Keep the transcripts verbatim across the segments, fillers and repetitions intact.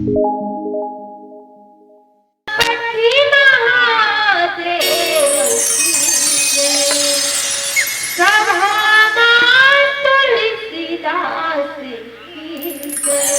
पति महादेव की जय। सभामा तुलसीदास की जय।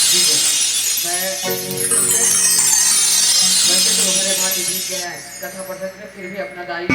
जी, मैं, वैसे तो मेरे माँ जी ठीक है, कथा पढ़ सकते हैं, फिर भी अपना दाई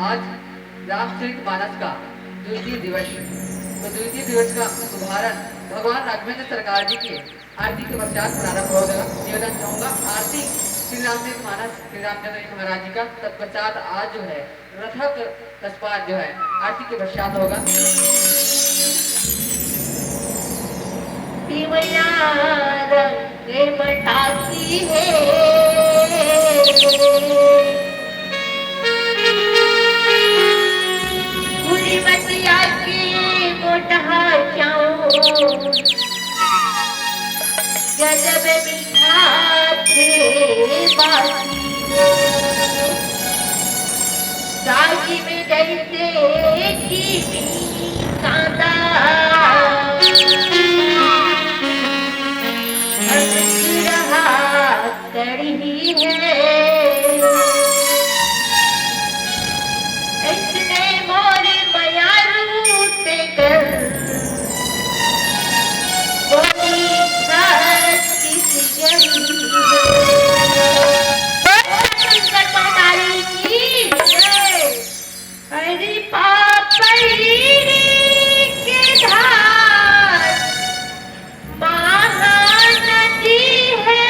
आज रामचरित मानस का द्वितीय दिवस, तो द्वितीय दिवस का शुभारंभ भगवान राघवेंद्र सरकार जी के आरती के पश्चात प्रारंभ होगा। निवेदन चाहूंगा, आरती श्री रामचरित मानस श्री रामचंद्र जी महाराज जी का, तत्पश्चात आज जो है रथक कस्पात जो है आरती के पश्चात होगा। पीवया रंग मटासी हे, गुड़ीमतिया के मोटहा चाउर, गजब मीठा थे बासी हे। दागी में जैसे चीनी कांदा, अनसुरहा कढ़ी हे। अइसने मोर मयारू तेकर बोली छत्तीसगढ़ी हे। बोल शंकर महाकाली की जय। अरे पापड़ी के धार महानदी हे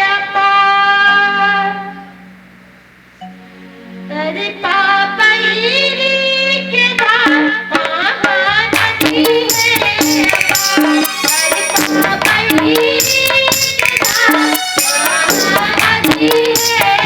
अपार। अरे पापड़ी के धार महानदी हे अपार। अरे पापड़ी के धार महानदी हे अपार।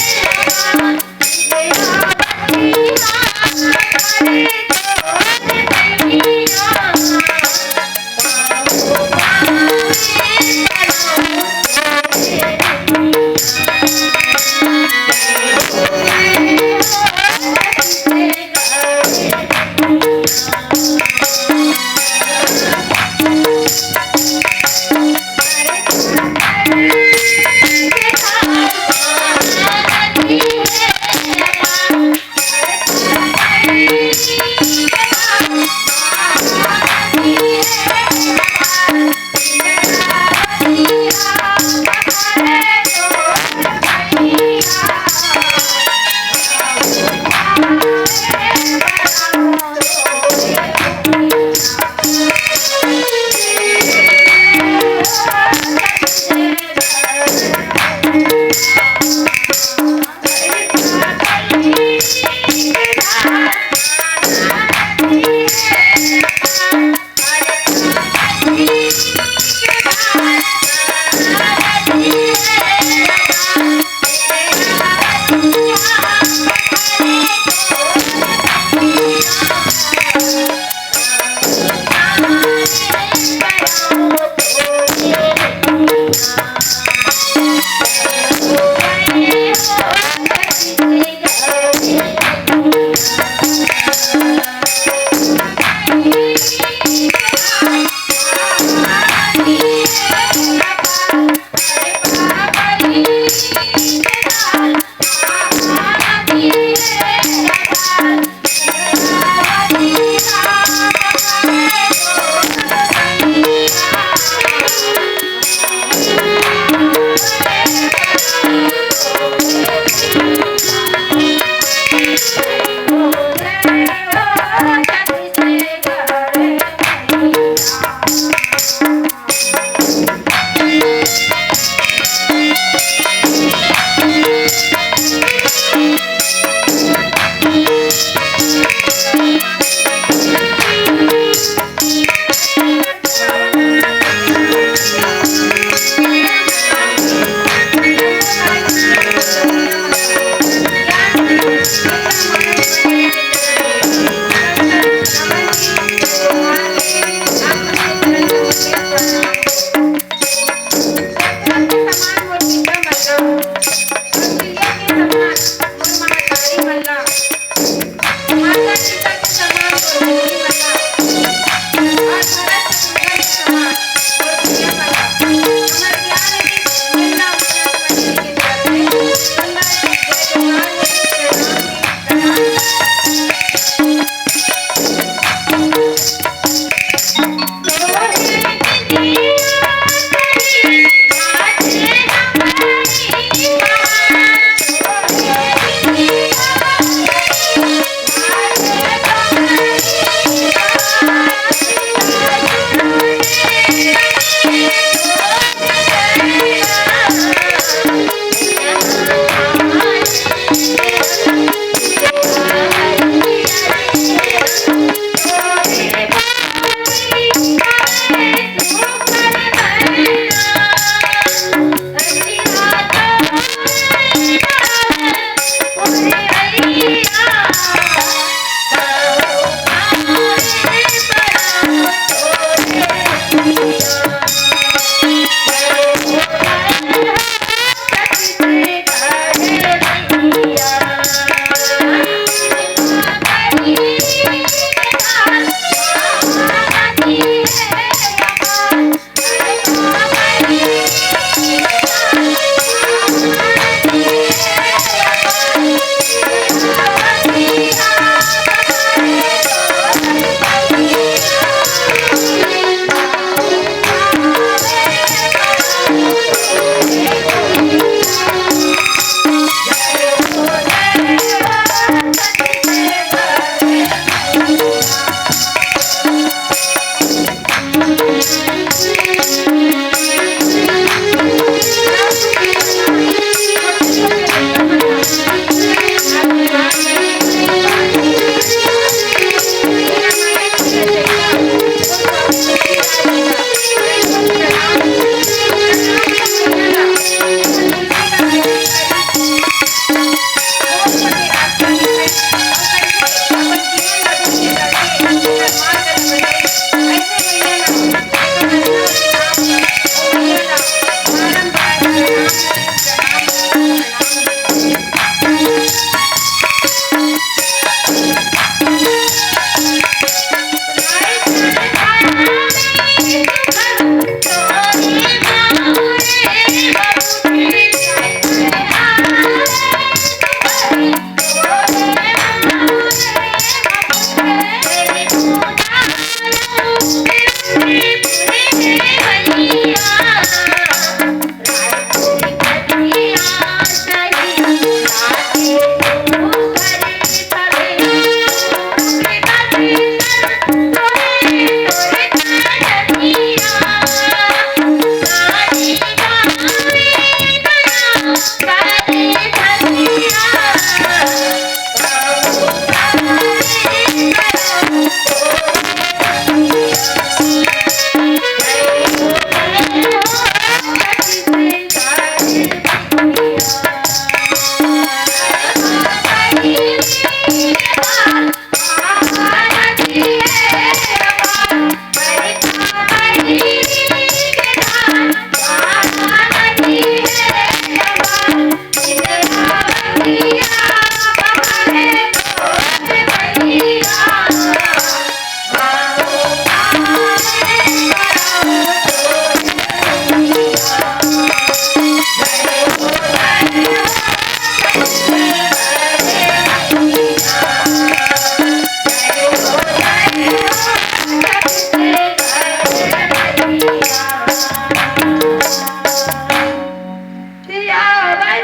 सियावर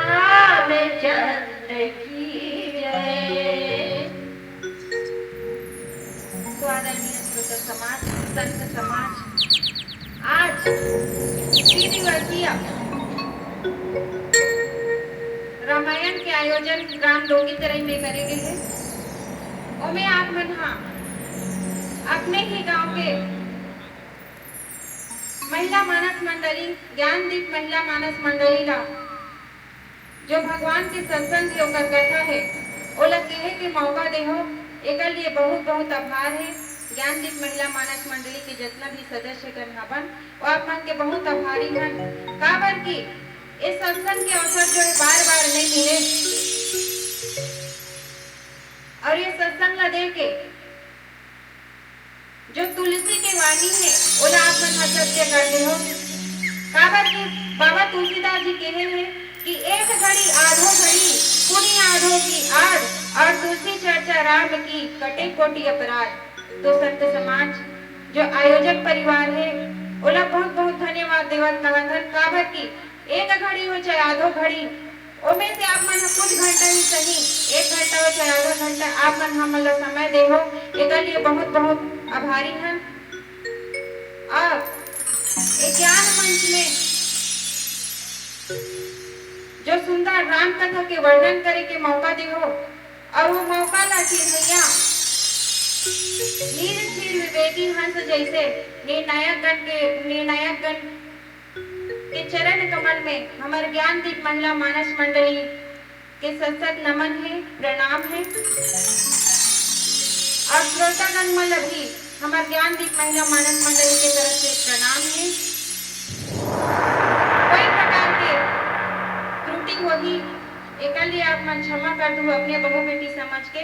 रामचंद्र की जय। तो आदरणीय श्रोता समाज, संत समाज, आज द्विदिवसीय रामायण के आयोजन ग्राम डोंगी तरई में करे गे हे। ओमे आप मन हा अपने ही गांव के महिला मानस मंडली, ज्ञानदीप महिला मानस मंडली ला जो भगवान के सत्संग हे, ओकर कथा हे, ओला कहे के मौका देहो, एकर लिए बहुत बहुत आभार हे। ज्ञानदीप महिला मानस मंडली के जितना भी सदस्य गण हवन, वो आप मन के बहुत आभारी हन। काबर कि ए सत्संग के अवसर जो हे बार बार नहीं मिले, और ये सत्संग ला दे के जो तुलसी के वाणी हे, ओला आप मन ह सत्य कर देहो। काबर कि बाबा तुलसीदास जी कहे हे कि एक घड़ी आधो घड़ी, पुनि आधो की आध, और तुलसी चर्चा राम की, कटे कोटि अपराध। तो संत समाज, जो आयोजक परिवार हे, ओला बहुत बहुत धन्यवाद देवत कहत हन। काबर कि एक घड़ी हो चाहे आधो घड़ी, ओमे से आप मन ह कुछ घंटा ही सही, एक घंटा हो चाहे आधा घंटा, आप मन हमन ला समय देहो, एकर लिए बहुत बहुत आभारी हन। और ए ज्ञान मंच में जो सुंदर राम कथा के वर्णन करे के मौका देहो, और वो मौका ला चिन्हैया नीर क्षीर विवेकी हंस जैसे निर्णायक गण के, निर्णायक गण के चरण कमल में हमर ज्ञानदीप महिला मानस मंडली के सत सत नमन हे, प्रणाम हे। और श्रोतागण मन ला भी हमर ज्ञानदीप महिला मानस मंडली के तरफ से प्रणाम हे। कोई प्रकार के त्रुटि होही, एकर लिए आप मन क्षमा कर दू अपने बहू बेटी समझ के।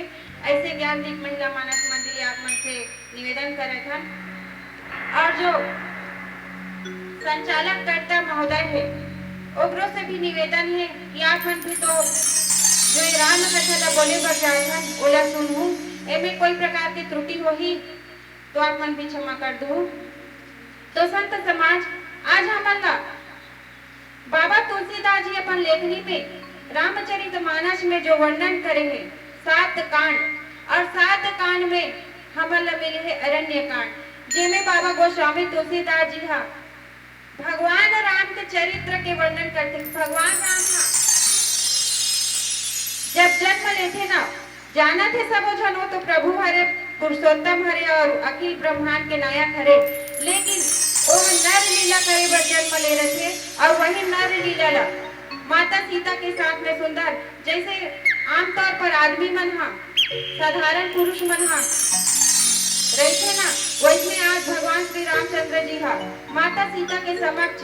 ऐसे ज्ञानदीप महिला मानस मंडली आप मन से निवेदन करत हन। और जो संचालक कर्ता महोदय हे, ओकरो से भी निवेदन हे कि आप मन भी तो जो ये राम कथा ला बोले बर जात हन, ओला सुनहू। एमे कोई प्रकार के त्रुटि होही तो आप मन भी क्षमा कर दू। तो संत समाज, आज हमन ला बाबा तुलसीदास जी अपन लेखनी में रामचरित मानस में जो वर्णन करे हे सात कांड, और सात कांड में हमन ला मिले हे अरण्य कांड, जेमे बाबा गोस्वामी तुलसीदास जी हा भगवान राम के चरित्र के वर्णन करथे। भगवान राम हा जब जन्म लेथे ना, जानत हे सबो झन, वो तो प्रभु हरे, पुरुषोत्तम हरे और अखिल ब्रह्मांड के नायक हरे, लेकिन वो नर लीला करे बर जन्म ले रथे और वही नर लीला ला माता सीता के साथ में सुंदर, जैसे आमतौर पर आदमी मन हा, साधारण पुरुष मन हा रहिथे ना, वैसने आज भगवान श्री रामचंद्र जी हा माता सीता के समक्ष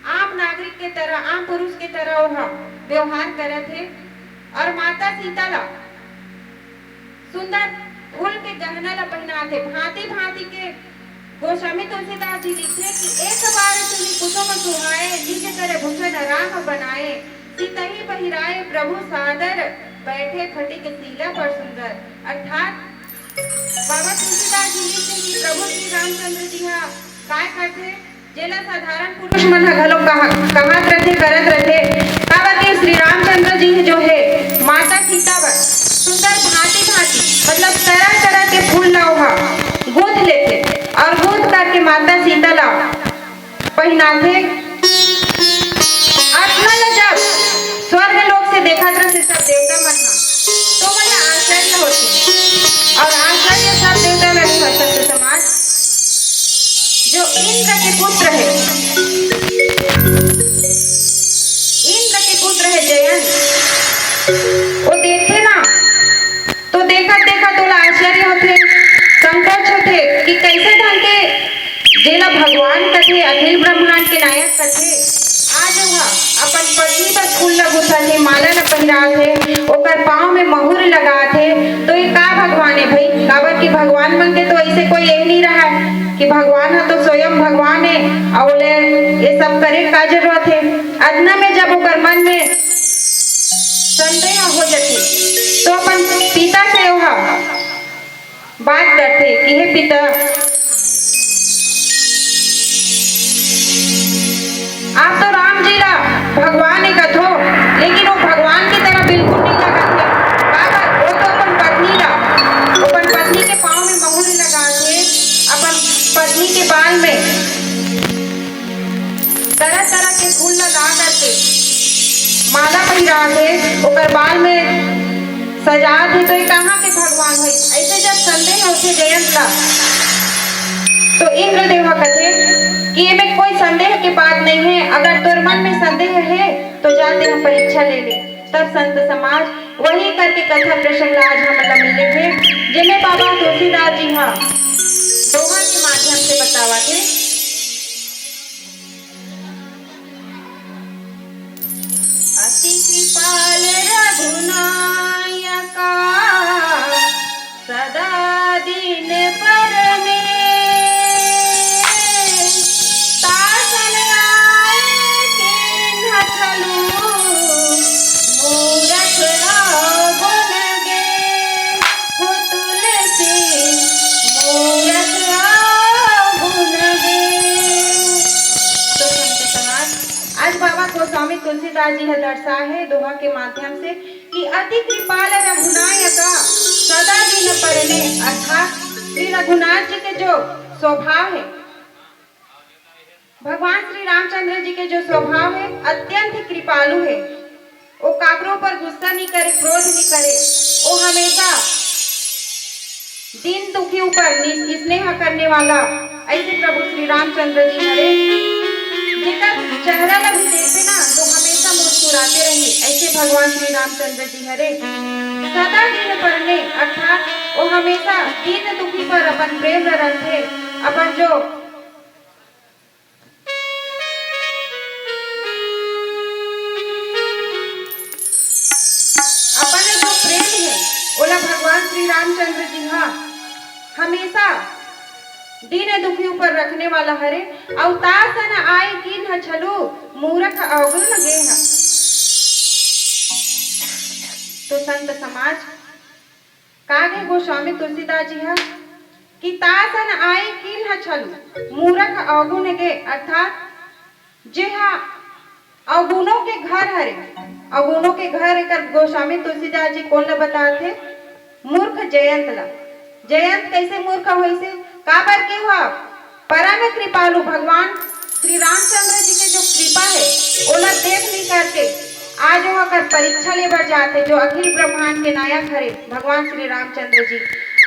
आम नागरिक के तरह, आम पुरुष के तरह ओहा व्यवहार करत हे और माता सीता ला सुंदर फूल के गहना ला पहिनाथे। भांति भांति के गोस्वामी तुलसीदास जी लिखथे कि एक बार तुम्ही कुसुम सुहाए, निज कर भूषण राम बनाए, सितही पहिराए प्रभु सादर, बैठे फटिक सीला पर सुंदर। अर्थात बाबा तुलसीदास जी लिखथे कि प्रभु श्री रामचंद्र जी हा काय करथे, जेला साधारण पुरुष मन ह घलो कहा-, कहत रथे, करत रथे। काबर के श्री रामचंद्र जी जो हे, माता सीता बर सुंदर भांति भांति, मतलब तरह तरह के फूल ला ओहा गूंथ लेथे और गूंथ करके माता सीता ला पहिनाथे। आत्मा ला जब स्वर्ग लोक से देखत रथे सब देवता मन ह, तो मन ला आश्चर्य होथे, और आश्चर्य सब देवता ला नहीं होय सकते समाज। जो इंद्र के पुत्र हे, इंद्र के पुत्र हे जयंत, वो देखथे ना, जेला भगवान कथे, अखिल ब्रह्मांड के नायक कथे, आज ओहा अपन पत्नी बर फूल ल गुथत हे, माला ल पहिरात हे, ओकर पाँव में महुर लगात हे, तो ये का भगवान हे भाई? काबर कि भगवान मन के तो ऐसे कोई ये नहीं रहा है कि भगवान ह तो स्वयं भगवान हे, अउ ओले ये सब करे का जरूरत हे? अतना में जब ओकर मन में संदेह हो जथे, तो अपन पिता से ओहा बात करथे कि हे पिता, आप तो राम जी ला भगवान ही कथो, लेकिन वो भगवान की तरह बिल्कुल नहीं लगत हे। काबर? वो तो अपन पत्नी ला, अपन पत्नी के पाँव में महुर लगाथे, अपन पत्नी के बाल में तरह तरह के फूल लगा करके माला पहिराथे, ओकर बाल में सजात हे, तो ये कहाँ के भगवान होई? ऐसे जब संदेह होथे जयंत ला, तो इंद्रदेव ह कथे कि एमे कोई संदेह के बात नहीं है, अगर तोर मन में संदेह है तो जा तेहा परीक्षा ले ले। तब संत समाज वही करके कथा प्रसंग ला आज हमन ला मिले थे, जेमे बाबा तुलसीदास जी हा दोहा के माध्यम से बतावत हे। अति कृपाल रघुनायका सदा दीन पर में तासन आए कीन्ह छलु मूरख अवगुन गे। हो तुलसी मूरख अवगुन गे। तो संत समाज, आज बाबा गोस्वामी तुलसीदास जी ह दर्शा है दोहा के माध्यम से कि अति कृपाल रघुनायका सदा दीन पर में, अर्थात श्री रघुनाथ जी के जो स्वभाव है, भगवान श्री रामचंद्र जी के जो स्वभाव है, अत्यंत ही कृपालु है। वो काकरो पर गुस्सा नहीं करे, क्रोध नहीं करे, वो हमेशा दीन दुखी ऊपर नि-, स्नेह करने वाला ऐसे प्रभु श्री रामचंद्र जी हरे, जेकर चेहरा ला भी देखबे ना तो हमेशा मुस्कुराते रही, ऐसे भगवान श्री रामचंद्र जी हरे। सदा दीन पर में, अर्थात वो हमेशा दीन दुखी पर अपन प्रेम ला रखथे, अपन जो अपन जो प्रेम है, ओला भगवान श्री रामचंद्र जी हा हमेशा दीन दुखी ऊपर रखने वाला हरे। अउ तासन आए कीन्ह छलु मूरख अवगुन गे हा। तो संत समाज, का गे गोस्वामी तुलसीदास जी हा कि तासन आए कीन्ह छलु मूरख अवगुन गे, अर्थात जे हा अवगुणों के घर हरे। अवगुणों के घर एकर गोस्वामी तुलसीदास जी कोन ला बताथे? मूर्ख जयंत ला। जयंत कैसे मूर्ख होइसे? काबर के ओहा परम कृपालु भगवान श्री रामचंद्र जी के जो कृपा है, ओला देख नहीं करके आज ओहा कर परीक्षा ले बर जाथे, जो अखिल ब्रह्मांड के नायक हरे भगवान श्री रामचंद्र जी।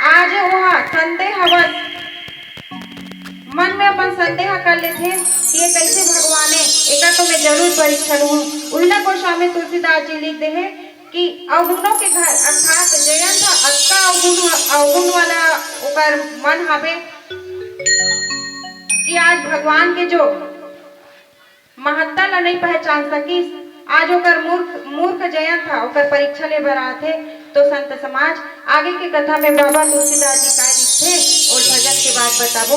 आज ओहा संदेहवश मन में अपन संदेह कर लेथे कि ये कैसे भगवान है, एकर तो मैं जरूर परीक्षा लूँ। उहिला गोस्वामी तुलसीदास जी लिख दे हे कि अवगुणों के घर, अर्थात जयंत ह अतका अवगुण, अवगुण वाला ओकर मन हावे कि आज भगवान के जो महत्ता ला नहीं पहचान सकिस, आज ओकर मूर्ख, मूर्ख जयंत ह ओकर परीक्षा ले बर आथे। तो संत समाज, आगे के कथा में बाबा तुलसीदास जी काय लिखथे, ओल भजन के बाद बताबो।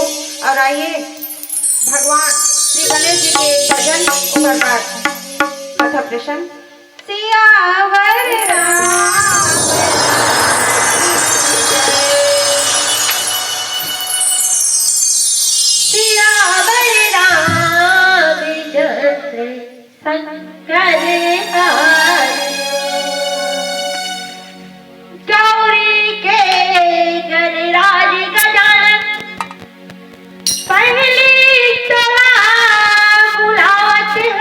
और आइए, भगवान श्री गणेश जी के एक भजन, ओकर बाद कथा प्रसंग। सियावर राम सियावर रामचंद्र शंकर हरि। गौरी के गणराज गजानन पहली तोला बुलावत हैं।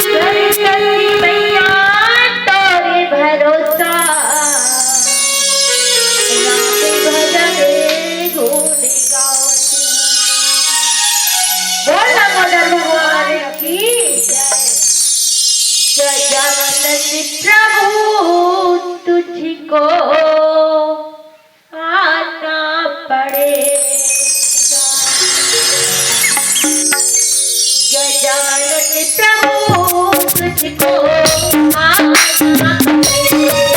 सरस्वती मैया तोरे भरोसा राम भजन गुण गावत हैं। बोल लंबोदर भगवान की जय। गजानन प्रभु तुझको आना प्रभु तुझको मानना पड़ेगा।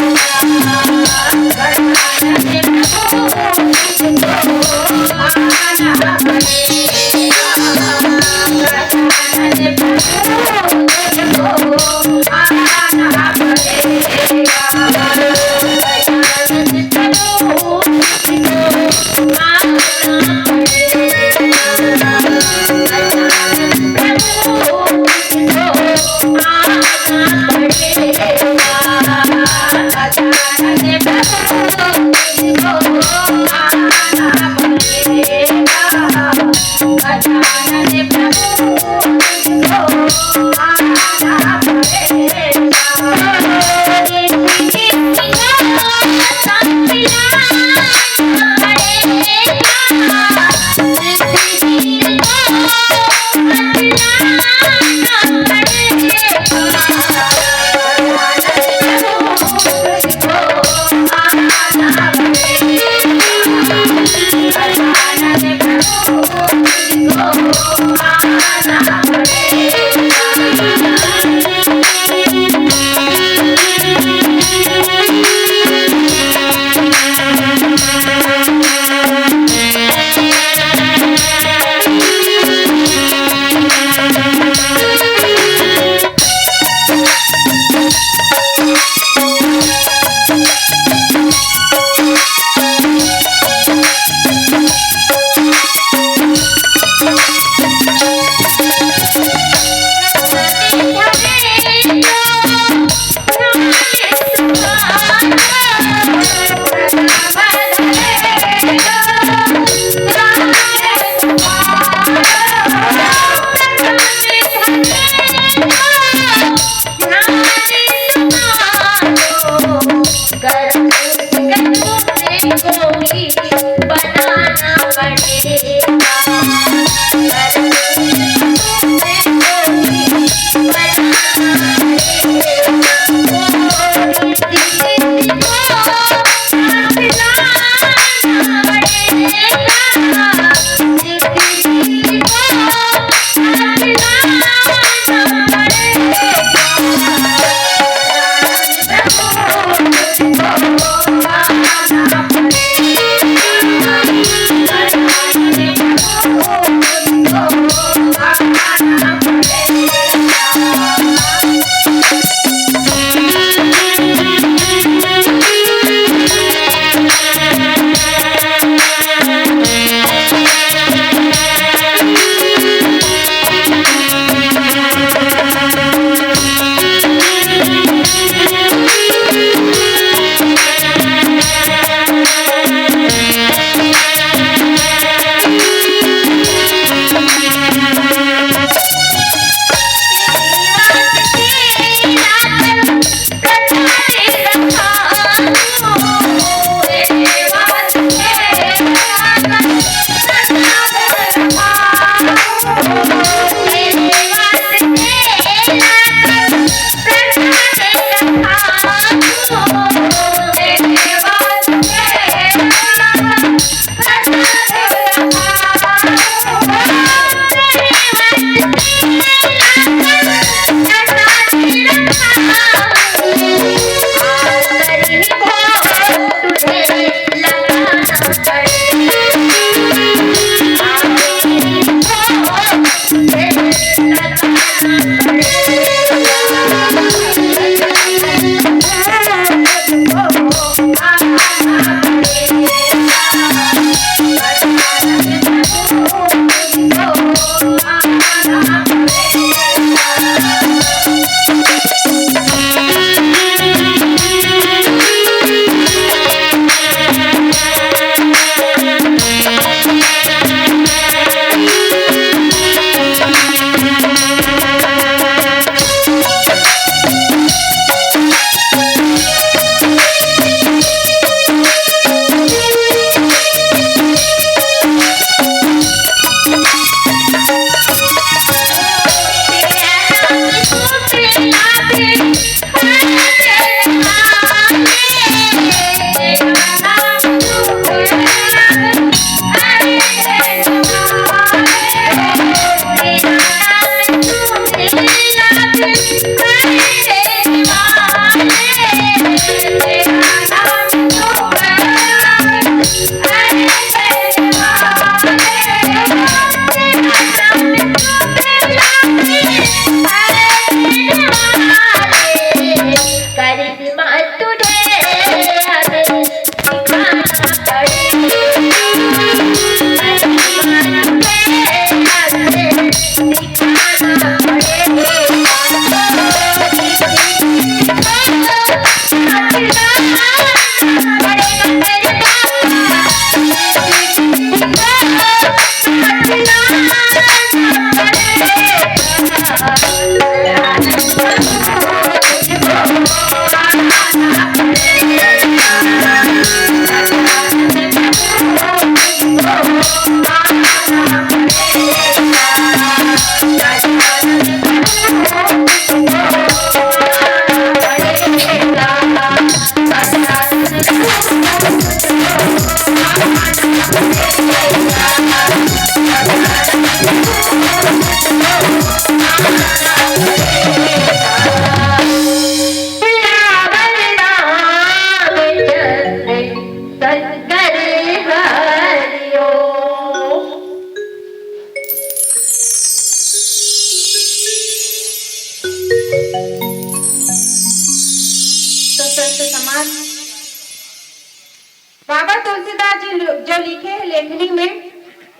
बाबा तुलसीदास जी जो लिखे हे लेखनी में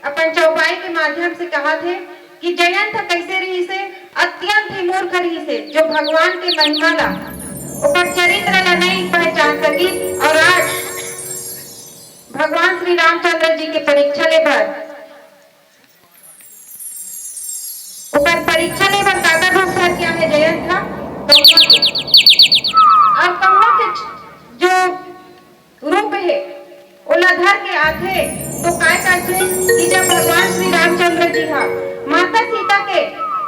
अपन चौपाई के माध्यम से कहत हे कि जयंत ह कइसे रहिस हे, अत्यंत ही मूर्ख रहिस हे, जो भगवान के महिमा ला, ओकर चरित्र ला नहीं पहचान सकिस। और आज भगवान श्री रामचंद्र जी के परीक्षा ले बर ओकर परीक्षा ले बर काकर रूप धर के आए हे जयंत ह? कौआ के। और कौआ के जो रूप हे, ओला धर के आथे, तो काय करथे कि जब भगवान श्री रामचंद्र जी ह माता सीता के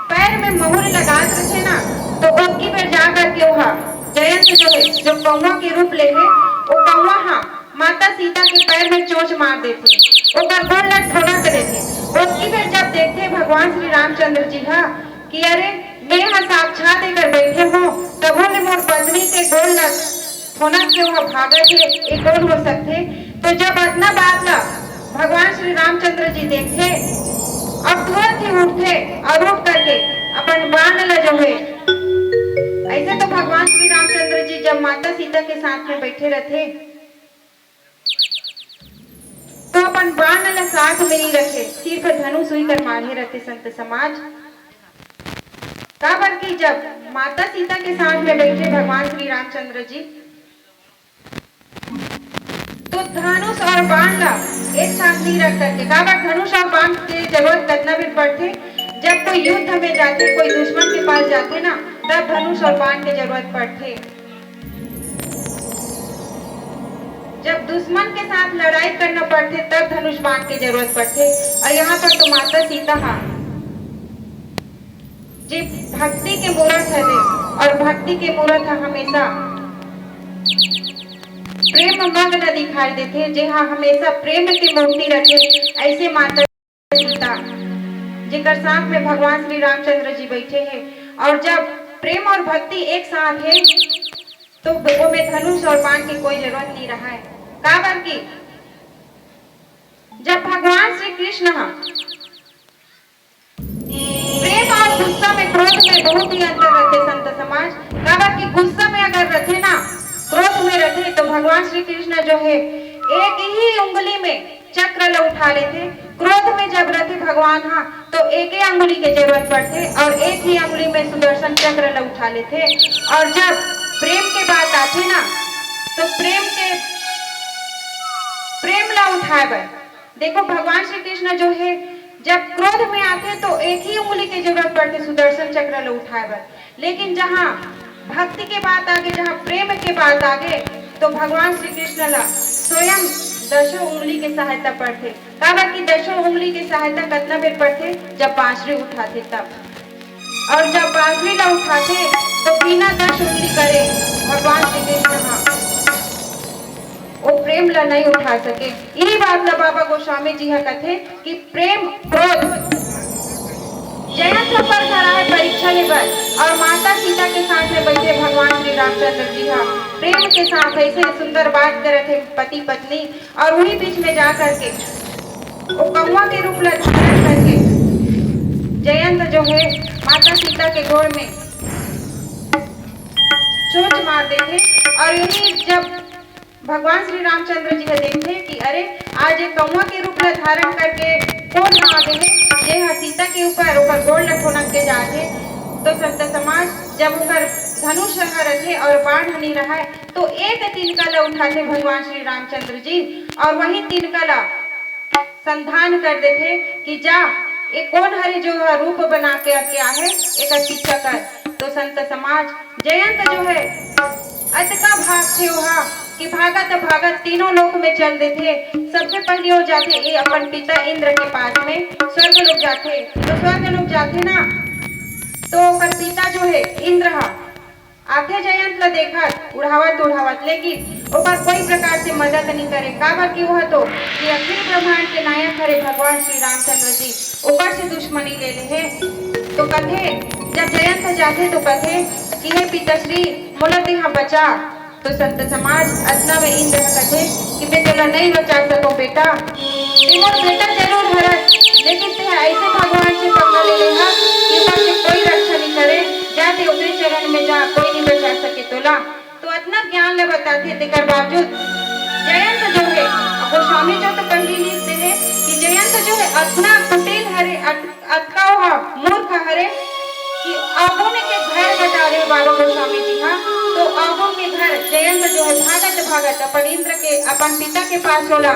पैर में महुर लगात रथे ना, तो ओतकी बेर जा करके ओहा जयंत जो हे, जो कौआ के रूप ले हे, ओ कौआ ह माता सीता के पैर में चोंच मार देथे, ओकर गोड़ ला ठोनक देथे। ओतकी बेर जब देखथे भगवान श्री रामचंद्र जी ह कि अरे, मैं ह साक्षात एकर बैठे हूँ, तभो ले मोर पत्नी के गोड़ ला ठोनक के ओह भागत हे, ए कोन हो सकथे? तो जब अतना बात ला भगवान श्री रामचंद्र जी देखथे, अब तुरंत ही उठथे और उठ करके अपन बाण ला जो हे, ऐसे तो भगवान श्री रामचंद्र जी जब माता सीता के साथ में बैठे रहथे, तो अपन बाण ला साथ में नहीं रखे, सिर्फ धनुष उई कर माढ़े रहथे संत समाज। काबर कि जब माता सीता के साथ में बैठे भगवान श्री रामचंद्र जी, तो धनुष और बाण ला एक साथ नहीं रख सकते। काबर धनुष और बाण के जरूरत कतना बेर पड़थे? जब कोई युद्ध में जाथे, कोई दुश्मन के पास जाथे ना, तब धनुष और बाण के जरूरत पड़थे। जब दुश्मन के साथ लड़ाई करना पड़थे, तब धनुष बाण के जरूरत पड़थे। और यहाँ पर तो माता सीता हा, जे भक्ति के मूरत हरे, और भक्ति के मूरत हा हमेशा प्रेम मग्न दिखाई देथे, जे हा हमेशा प्रेम के मूर्ति रथे, ऐसे माता सीता, जेकर साथ में भगवान श्री रामचंद्र जी बैठे हैं। और जब प्रेम और भक्ति एक साथ है, तो वो में धनुष और बाण की कोई जरूरत नहीं रहा है। काबर कि जब भगवान श्री कृष्ण ह प्रेम और गुस्सा में, क्रोध में बहुत ही अंतर रहते संत समाज। काबर कि गुस्सा में अगर रहते ना, क्रोध में रहते, तो भगवान श्री कृष्ण जो है, एक ही उंगली में चक्र ल उठा लेते। क्रोध में जब रहते भगवान, हाँ, तो एक ही अंगुली के जरूरत पड़ते और एक ही अंगुली में सुदर्शन चक्र ल उठा लेते। और जब प्रेम के बात आते ना, तो प्रेम के, प्रेम ला उठाए बर देखो, भगवान श्री कृष्ण जो है, जब क्रोध में आते तो एक ही उंगली के जरूरत पड़ते सुदर्शन चक्र ल उठाए बर, लेकिन जहाँ भक्ति के बात आगे, जहाँ प्रेम के बात आगे, तो भगवान श्री कृष्ण ला स्वयं दसों उंगली के सहायता पड़ते। काबर कि दसों उंगली के सहायता कतना बेर पड़ते? जब बांसुरी उठाते तब। और जब बांसुरी ला उठाते तो बिना दस उंगली करे भगवान श्री कृष्ण हा वो प्रेम ला नहीं उठा सके। यही बात ला बाबा गोस्वामी जी हा कथे कि प्रेम क्रोध जयंत पर खड़ा है परीक्षा ले बर, और माता सीता के साथ में बैठे भगवान श्री रामचंद्र जी हा प्रेम के साथ ऐसे सुंदर बात करत है पति पत्नी, और वही बीच में जा करके वो कौवा के रूप ला धारण करके जयंत जो है माता सीता के गोड़ में चोंच मार देथे। और यही जब भगवान श्री रामचंद्र जी ह देखथे कि अरे, आज ये कौवा के रूप ला धारण करके कोन ह आ गे हे, जे ह सीता के ऊपर ओकर गोड़ ला ठोनक के जात हे, तो संत समाज, जब ओकर धनुष ह रथे और बाण ह नहीं रहय, तो एक तिनका ला उठाथे भगवान श्री रामचंद्र जी और वही तिनका ला संधान कर देथे कि जा, ये कोन हरे जो ह रूप बना के आके आहे, एकर पीछा कर। तो संत समाज, जयंत जो है अतका भागथे ओहा कि भागत भागत तीनों लोक में चल देथे। सबसे पहले हो जाथे ये अपन पिता इंद्र के पास में, स्वर्ग लोक जाथे। तो स्वर्ग लोक जाथे ना, तो ओकर पिता जो है इंद्र हा आथे जयंत ला देखत, उड़ावत उड़ावत, लेकिन ओकर कोई प्रकार से मदद नहीं करे। काबर कि वह तो ये अखिल ब्रह्मांड के नायक हरे भगवान श्री रामचंद्र जी, ओकर से दुश्मनी ले ले हे। तो कथे, जब जयंत जाथे तो कथे कि हे पिताश्री, मोला तेहा बचा। तो संत समाज, अतना में इंद्र ह कथे कि मैं तोला नहीं बचा सको बेटा, ते मोर बेटा जरूर हरस, लेकिन ते ऐसे भगवान से पंगा ले लेहा कि ओकर से कोई रक्षा नहीं करे। जा ते ओकरे चरण में जा, कोई नहीं बचा सके तोला। तो अतना ज्ञान ल बताथे, तेकर बावजूद जयंत जो हे, गोस्वामी जो तो पहिली लिख दे हे कि जयंत जो हे अतना कुटिल हरे, अत-, अतका ओहा मूर्ख हरे कि अवगुण के घर बता रहे बाबा गोस्वामी जी हा। तो अवगुण के घर जयंत जो हे भागत भागत अपन इंद्र के, अपन पिता के पास ओला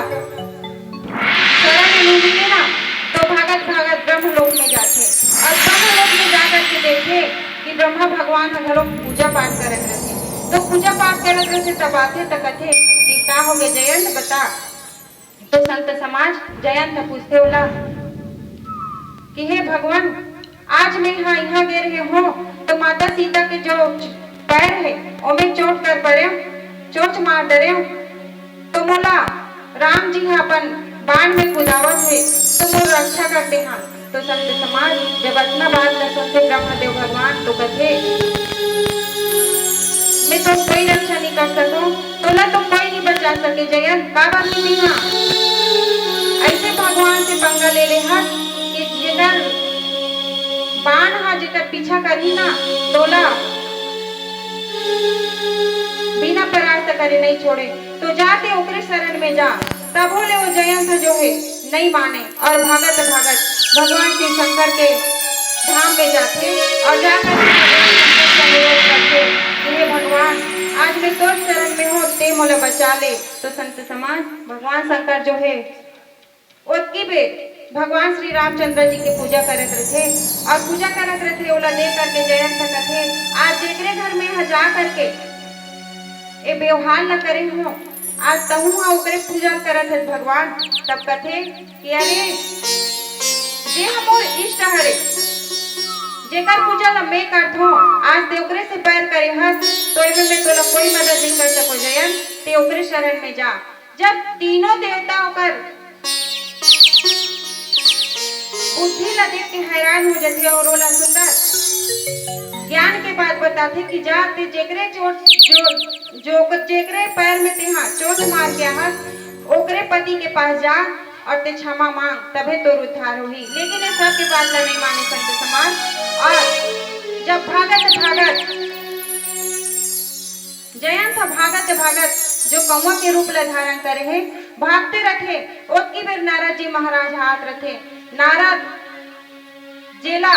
शरण में मिले ना, तो भागत भागत ब्रह्मलोक में जाथे। और ब्रह्मलोक में जा करके देखे कि ब्रह्मा भगवान ह घलो पूजा पाठ करत रथे। तो पूजा पाठ करत रथे, तब आथे त कथे कि का हो गे जयंत, बता। तो संत समाज जयंत ह पूछथे ओला कि हे भगवान, आज मैं हा इहाँ गे रहे हो तो माता सीता के जो पैर हे ओमे चोट कर पड़े, चोट मार डरे, तो मोला राम जी ह अपन बाण में कुदावत हे, तो मोर रक्षा कर देहा। तो संत समाज जब अतना बात ल सुनथे ब्रह्मदेव भगवान तो कथे, मैं तो कोई रक्षा नहीं कर सकूं, तोला तो कोई नहीं बचा सके जयंत, काबर नहीं देहा? ऐसे भगवान से पंगा ले ले हस कि जेकर बाण हा जेकर पीछा करही ना, तोला बिना प्रयास करे नहीं छोड़े। तो जाते ओकरे शरण में जा। तभो ले वो जयंत जो हे नहीं माने और भागत भागत भगवान शिव शंकर के धाम में जाथे और जाकर के भगवान शंकर से अनुरोध करथे कि हे भगवान, आज मैं तोर शरण में हो, ते मोला बचा ले। तो संत समाज भगवान शंकर जो हे ओतकी बेर भगवान श्री रामचंद्र जी के पूजा करत रथे और पूजा करत रथे, ओला देख करके जयंत ह कथे, आज जेकरे घर में ह जा करके ए व्यवहार ला करे हो, आज तहूं ह ओकरे पूजा करत हस भगवान। तब कथे कि अरे, जे ह मोर इष्ट हरे, जेकर पूजा ला मैं करथों, आज ते ओकरे से बैर करे हस, तो एमे में तोला कोई मदद नहीं कर सको जयंत, ते ओकरे शरण में जा। जब तीनों देवता ओकर बुद्धि ला देख के हैरान हो जाथे और ओला सुंदर ज्ञान के बात बताथे कि जा ते जेकरे चोट जो, जो जेकरे पैर में तेहा चोट मार के आहस, ओकरे पति के पास जा और ते क्षमा मांग, तभे तोर उद्धार होही। लेकिन ये सब के बात ला नहीं माने संत समाज। और जब भागत भागत जयंत ह भागत भागत जो कौवा के रूप ला धारण करे हे, भागते रथे, ओतकी बेर नारद जी महाराज आत रथे। नारद जेला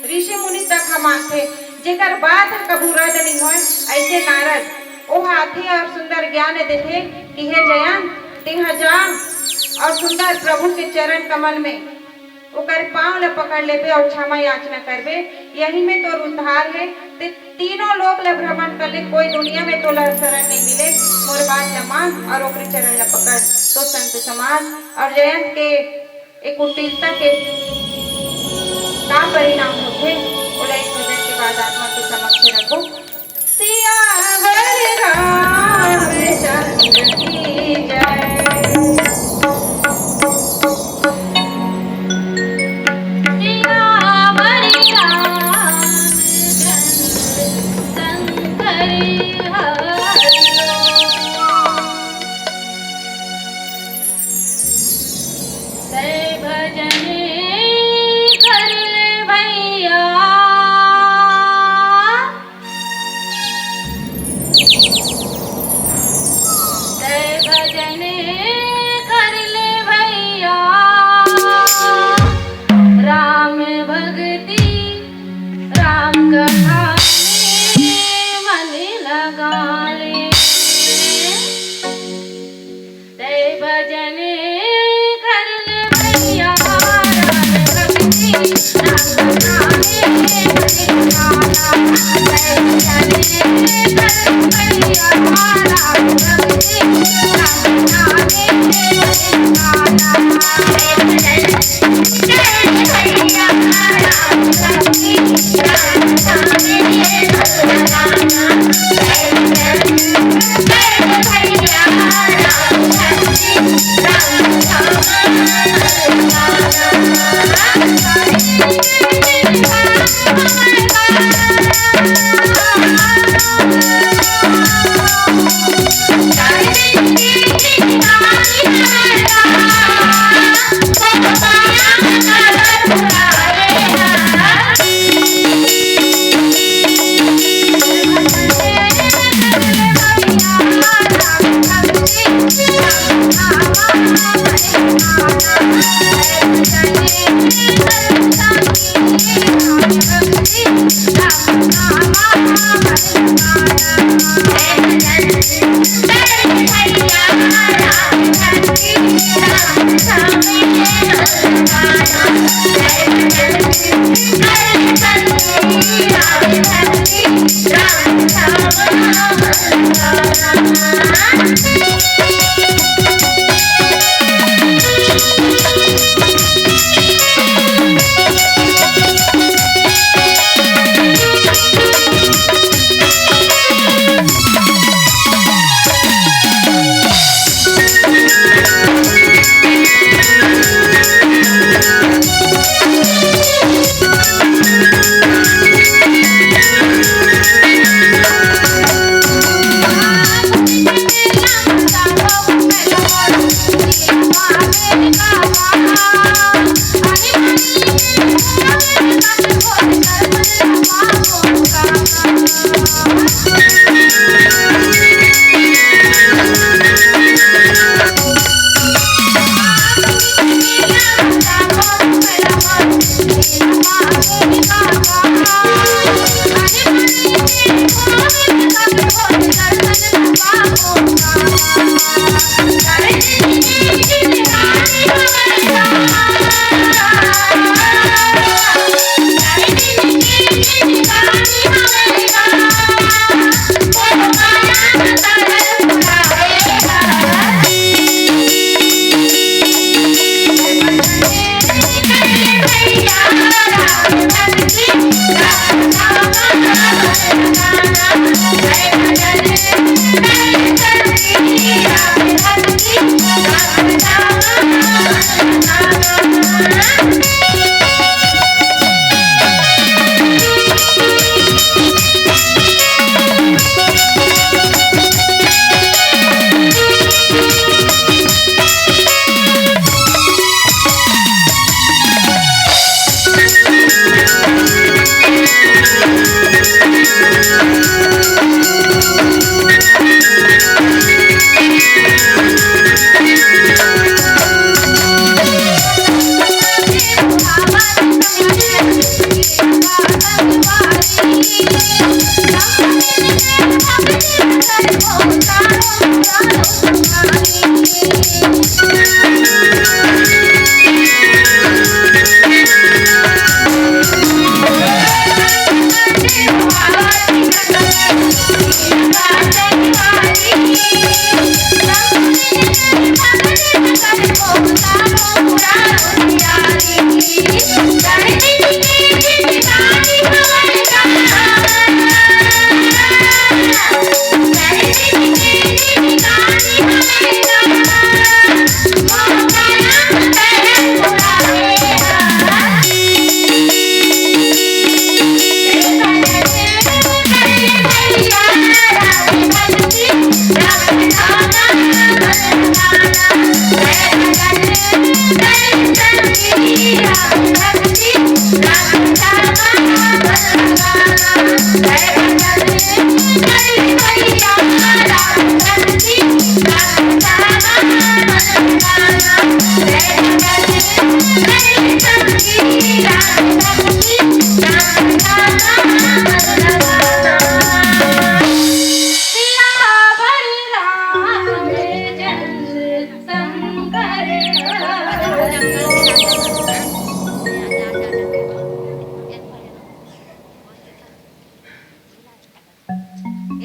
ऋषि मुनि तक ह मानथे, जेकर बात ह कभू रद्द नहीं होय, ऐसे नारद ओह आथे और सुंदर ज्ञान देथे कि हे जयंत, तेहा जा और सुंदर प्रभु के चरण कमल में ओकर पांव ल पकड़ लेबे और क्षमा याचना करबे, यही में तोर उद्धार हे। ते तीनों लोक ल भ्रमण कर ले, कोई दुनिया में तोला शरण नहीं मिले। मोर बात ल मान और ओकरे चरण ल पकड़। तो संत समाज और जयंत के एक कुटिलता के का परिणाम होथे, ओला एक भजन के बाद आत्मा के समक्ष रखबो। सियावर रामचंद्र की जय। सियावर रामचंद्र शंकर हरि। तै भजन कर ले भैया, तै भजन कर ले भैया, राम भक्ति राम कथा में मन लगा ले। तै भजन कर ले भैया, राम भक्ति राम कथा में मन लगा ले। तै भजन कर ले भैया, राम भक्ति राम कथा में मन लगा ले।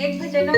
एक भजन